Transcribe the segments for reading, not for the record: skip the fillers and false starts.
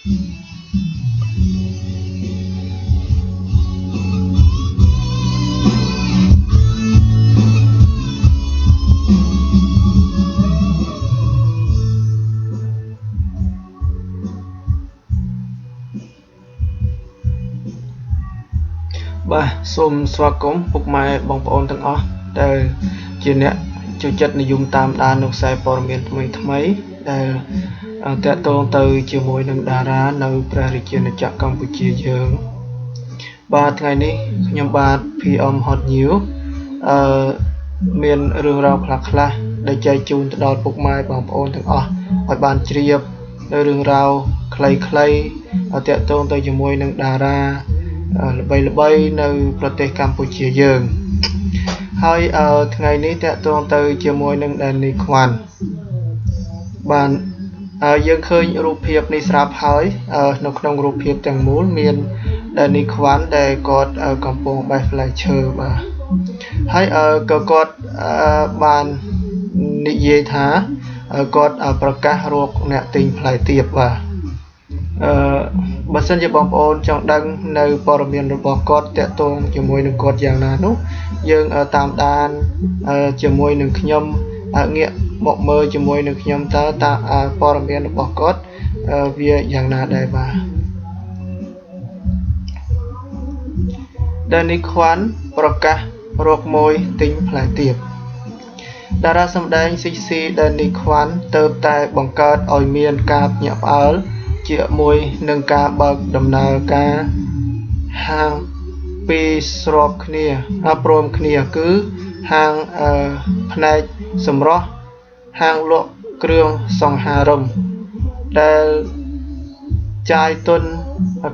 បាទសូមស្វាគមន៍ពុកម៉ែបងប្អូនទាំងអស់ដែលជាអ្នកចូលចិត្តនិយមតាមដាននៅខ្សែព័ត៌មានថ្មីថ្មីដែលតាក់ទងទៅជាមួយនឹងតារានៅព្រះរាជាណាចក្រកម្ពុជាយើងបាទថ្ងៃនេះខ្ញុំបាទ PM Hot News អឺមានរឿងរ៉ាវខ្លះខ្លះដែលចែកជូនទៅដល់ពុកម៉ែបងប្អូនទាំងអស់ឲ្យបានជ្រាបនៅរឿងរ៉ាវខ្លីៗតាក់ទងទៅជាមួយនឹងតារាល្បីៗនៅប្រទេសកម្ពុជាយើងហើយថ្ងៃនេះតាក់ទងទៅជាមួយនឹង Danny Kwan បានយើងឃើញរូបភាពនេះស្រាប់ហើយនៅក្នុងរូបភាពទាំងមូលមាន Danny Kwan ដែលគាត់កំពុងបេះផ្លែឈើបាទហើយក៏គាត់បាននិយាយថាគាត់ប្រកាសរកអ្នកទិញផ្លែទៀបបាទបើសិនជាបងប្អូនចង់ដឹងនៅព័ត៌មានរបស់គាត់តាក់ទងជាមួយនឹងគាត់យ៉ាងណានោះយើងតាមដានជាមួយនឹងខ្ញុំងាកមកមើលជាមួយនឹងខ្ញុំតើព័ត៌មានរបស់គាត់វាយ៉ាងណាដែរបាទ Danny Kwan ប្រកាសរកមួយទិញផ្លែទៀបតារាសម្ដែងស៊ីស៊ី Danny Kwan ទៅតែបង្កើតឲ្យមានការភ្ញាក់ផ្អើលជាមួយនឹងការបើកដំណើរការហាងពីរស្របគ្នាព្រមគ្នាគឺហាងផ្នែកសម្រស់ហាងលក់គ្រឿងសង្ហារឹមដែលចាយទុន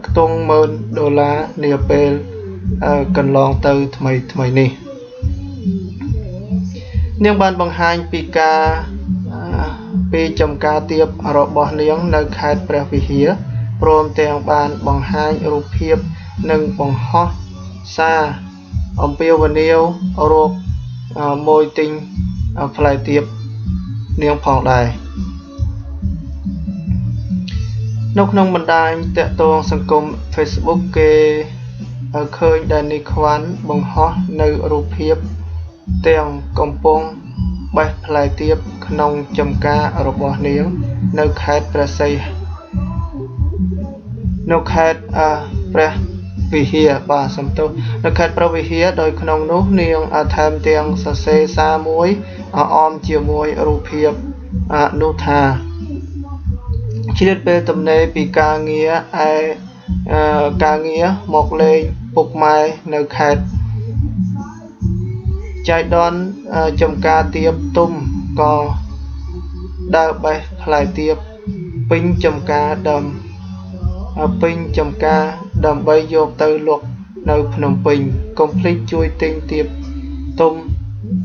ខ្ទង់10000ដុល្លារនាពេលកន្លងទៅថ្មីថ្មីនេះនាងបានបង្ហាញពីការពីចំការទៀបរបស់នាងនៅខេត្តព្រះវិហារព្រមទាំងបានបង្ហាញរូបភាពនិងបង្ហោះសារអំពាវនាវរកមួយទិញផ្លែទៀបនាងផងដែរនៅក្នុងបណ្ដាញតាក់ទងសង្គម Facebook គេឃើញ Danny Kwan បង្ហោះនៅរូបភាពទាំងកំពុងបេះផ្លែទៀបក្នុងចំការរបស់នាងនៅខេត្តព្រះសីហនៅខេត្តព្រះវិហារបាទសំទោសនៅខេត្តព្រះវិហារដោយក្នុងនោះនាងថែមទាំងសរសេរសារមួយអមជាមួយរូបភាពនោះថាឆ្លៀតពេលទំនេរពីការងារឯការងារមកលេងពុកម៉ែនៅខេត្តចៃដន្យចំការទៀបទុំក៏ដើរបេះផ្លែទៀបពេញចំការដើមពេញចំការដើម្បីយកទៅលក់នៅភ្នំពេញកុំភ្លេចជួយទិញទៀបទុំ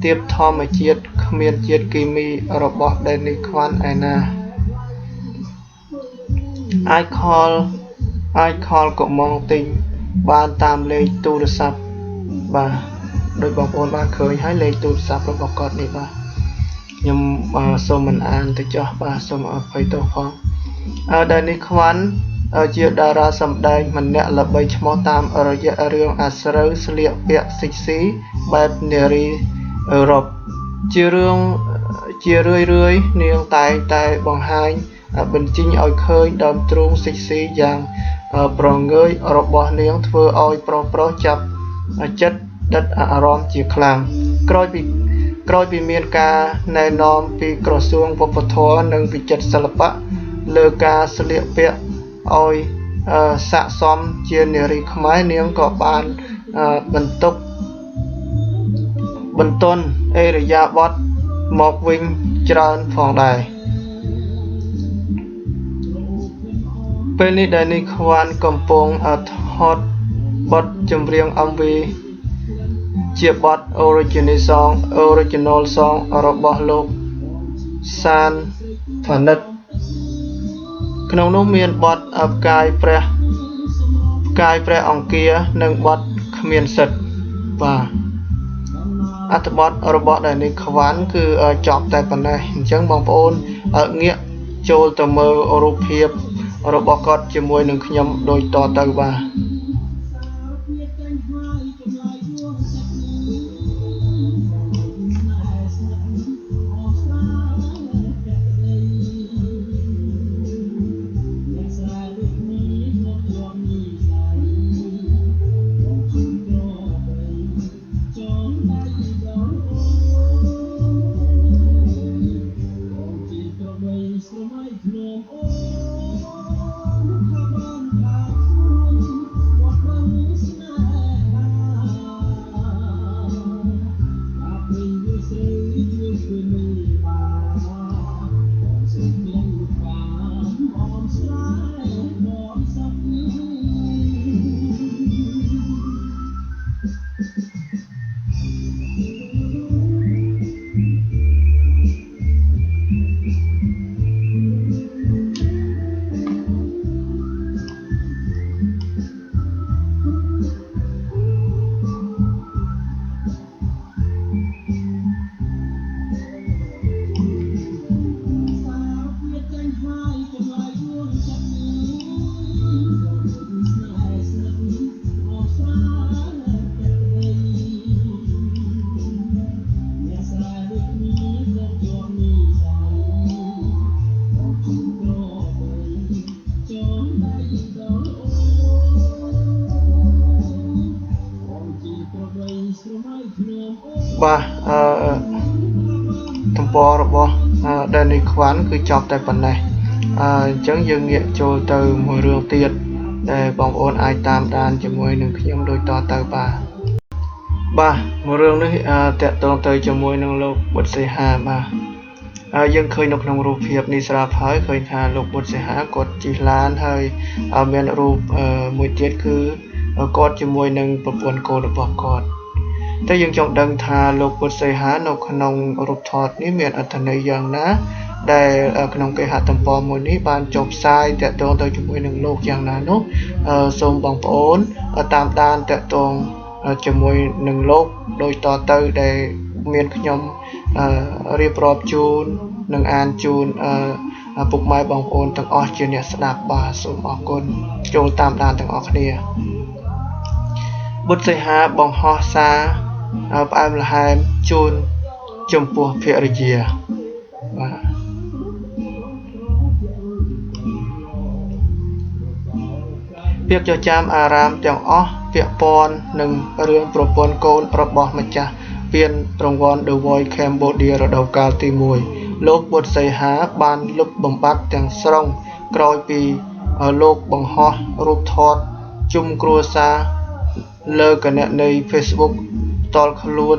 ទៀបធម្មជាតិគ្មានជាតិគីមីរបស់ Danny Kwan ឯណាអាចខលកុម្ម៉ង់ទិញបានតាមលេខទូរស័ព្ទបាទដោយបងប្អូនបានឃើញហើយលេខទូរស័ព្ទរបស់គាត់នេះបាទខ្ញុំសូមមិនអានទៅចោះបាទសូមអភ័យទោសផង Danny Kwan ជាតារាសម្ដែងម្នាក់ល្បីឈ្មោះតាមរយៈរឿងអាស្រូវស្លៀកពាក់សិចស៊ីបែបនារីអឺរ៉ុបជារឿងជារឿយៗនាងតែងតែបង្ហាញបញ្ចេញឲ្យឃើញដើមទ្រូងសិចស៊ីយ៉ាងប្រងើយរបស់នាងធ្វើឲ្យប្រុសៗចាប់ចិត្តដិតអារម្មណ៍ជាខ្លាំងក្រោយពីមានការណែនាំពីក្រសួងវប្បធម៌និងវិចិត្រសិល្បៈលើការស្លៀកពាក់ឲ្យស័ក្តិសមជានារីខ្មែរនាងក៏បានបន្ទន់ឥរិយាបថមកវិញច្រើនផងដែរពេលនេះ Danny Kwan កំពុងថតបទចម្រៀង MV ជាបទ Original Song របស់លោកសានផានិតក្នុងនោះមានបទផ្កាយព្រះអង្គានិងបទគ្មានសិទ្ធិបាទអត្ថបទរបស់ Danny Kwan គឺចប់តែប៉ុណ្ណេះអញ្ចឹងបងប្អូនងាកចូលទៅមើលរូបភាព របស់គាត់ជាមួយនឹងខ្ញុំដូចតទៅបាទបាទទំព័ររបស់ Danny Kwan គឺចប់តែប៉ុណ្ណេះអញ្ចឹងយើងងាកចូលទៅមួយរឿងទៀតដែលបងប្អូនអាចតាមដានជាមួយនឹងខ្ញុំដូចតទៅបាទបាទមួយរឿងនេះតាក់ទងទៅជាមួយនឹងលោកបុត្រសីហាបាទហើយយើងឃើញនៅក្នុងរូបភាពនេះស្រាប់ហើយឃើញថាលោកបុត្រសីហាគាត់ជិះឡានហើយមានរូបមួយទៀតគឺគាត់ជាមួយនឹងប្រពន្ធកូនរបស់គាត់តែយើងចង់ដឹងថាលោកពុទ្ធសីហានៅក្នុងរូបថតនេះមានអត្ថន័យយ៉ាងណាដែលក្នុងគេហទំព័រមួយនេះបានចុះផ្សាយតាក់ទងទៅជាមួយនឹងលោកយ៉ាងណានោះសូមបងប្អូនតាមដានតាក់ទងជាមួយនឹងលោកដោយតទៅដែលមានខ្ញុំរៀបរាប់ជូននិងអានជូនពុកម៉ែបងប្អូនទាំងអស់ជាអ្នកស្ដាប់បាទសូមអរគុណចូលតាមដានទាំងអស់គ្នាបុត្រសីហាបង្ហោះសារផ្អែមល្ហែមជូនចំពោះភរិយាបាទពាក្យចចាមអារាមទាំងអស់ពាក់ព័ន្ធនឹងរឿងប្រពន្ធកូនរបស់ម្ចាស់ពានរង្វាន់ The Voice Cambodia រដូវកាលទី1លោកបុត្រសីហាបានលុបបំបាត់ទាំងស្រុងក្រោយពីលោកបង្ហោះរូបថតជុំគ្រួសារលើគណនី Facebook ផ្ទាល់ខ្លួន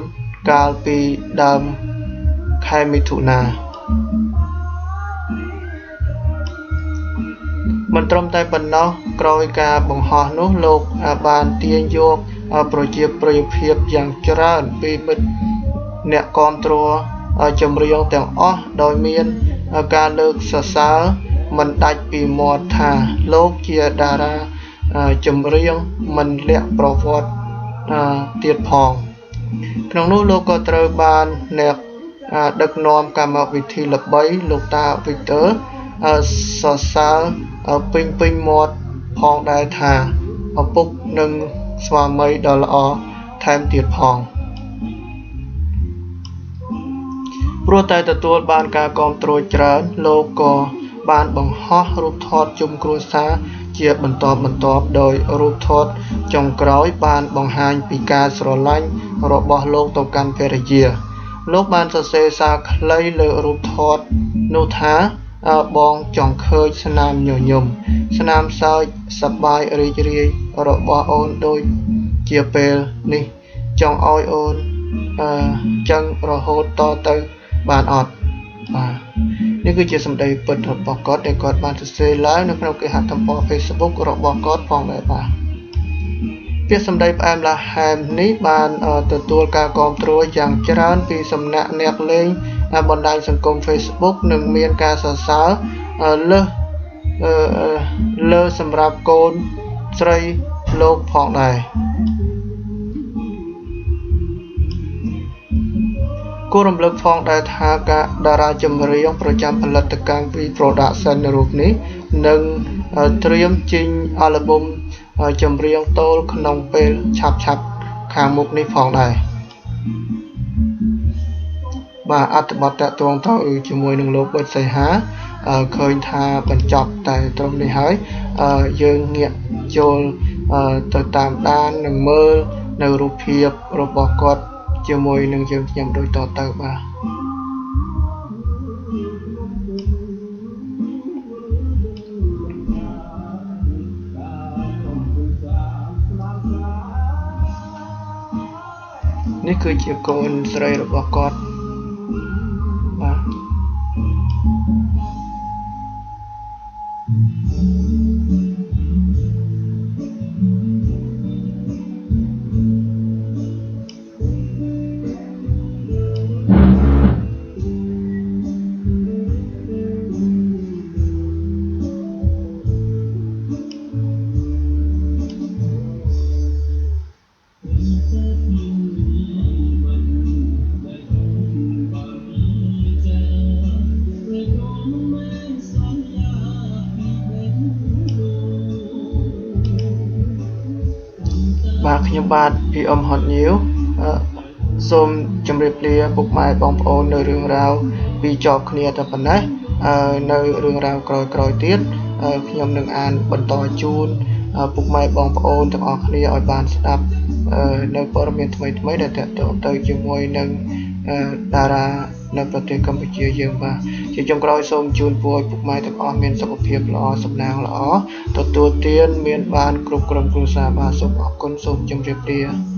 កាលពីដើមខែមិថុនាមិនត្រឹមតែប៉ុណ្ណោះក្រោយការបង្ហោះនោះលោកបានទាញយកប្រជាប្រិយភាពយ៉ាងច្រើនពីមិត្តអ្នកគាំទ្រចម្រៀងទាំងអស់ដោយមានការលើកសរសើរមិនដាច់ពីមាត់ថាលោកជាតារាចម្រៀងមិនលាក់ប្រវត្តិទៀតផងក្នុងនោះលោកក៏ត្រូវបានអ្នកដឹកនាំកម្មវិធីល្បីលោកតាវីទ័រសរសើរពេញពេញមាត់ផងដែរថាឪពុកនិងស្វាមីដ៏ល្អថែមទៀតផងព្រោះតែទទួលបានការគាំទ្រច្រើនលោកក៏បានបង្ហោះរូបថតជុំគ្រួសារជាបន្តបន្ទាប់ដោយរូបថតចុងក្រោយបានបង្ហាញពីការស្រឡាញ់របស់លោកទៅកាន់ភរិយាលោកបានសរសេរសារខ្លីលើរូបថតនោះថាបងចង់ឃើញស្នាមញញឹមស្នាមសើចសប្បាយរីករាយរបស់អូនដូចជាពេលនេះចង់ឲ្យអូនចឹងរហូតតទៅបានអត់បាទនេះគឺជាសម្ដីពិតរបស់គាត់ដែលគាត់បានសរសេរឡើងនៅក្នុងគេហទំព័រ Facebook របស់គាត់ផងដែរបាទពាក្យសម្ដីផ្អែមល្ហែមនេះបានទទួលការគាំទ្រយ៉ាងច្រើនពីសំណាក់អ្នកលេងបណ្ដាញសង្គម Facebook និងមានការសរសើរលើសម្រាប់កូនស្រីលោកផងដែរគួររំលឹកផងដែរថាការតារាចម្រៀងប្រចាំផលិតកម្ម V Production រូបនេះ នឹងត្រៀមចេញអាល់ប៊ុមចម្រៀងទោលក្នុងពេលឆាប់ៗខាងមុខនេះផងដែរ។ បាទ អត្ថបទតាក់ទងទៅជាមួយនឹងលោកប៊ិតសីហាឃើញថាបញ្ចប់តែត្រឹមនេះហើយ យើងងាកចូលទៅតាមដាននិងមើលនៅរូបភាពរបស់គាត់ជាមួយនឹងយើងខ្ញុំដូចតទៅ។ បាទ នេះគឺជាកូនស្រីរបស់គាត់។ បាទ បាទ ខ្ញុំបាទ PM Hot News សូមជម្រាបលាពុកម៉ែបងប្អូននៅរឿងរ៉ាវពីចប់គ្នាតែប៉ុណ្ណេះ នៅរឿងរ៉ាវក្រោយៗទៀតខ្ញុំនឹងអានបន្តជូនពុកម៉ែបងប្អូនទាំងអស់គ្នាឲ្យបានស្ដាប់នៅព័ត៌មានថ្មីៗដែលទាក់ទងទៅជាមួយនឹងតារានៅប្រទេសកម្ពុជាយើង។ បាទ ជាចុងក្រោយសូមជូនពរឲ្យពុកម៉ែទាំងអស់មានសុខភាពល្អ សំណាងល្អ ទទួលទានមានបានគ្រប់ក្រុមគ្រួសារ។ បាទ សូមអរគុណ សូមជម្រាបលា។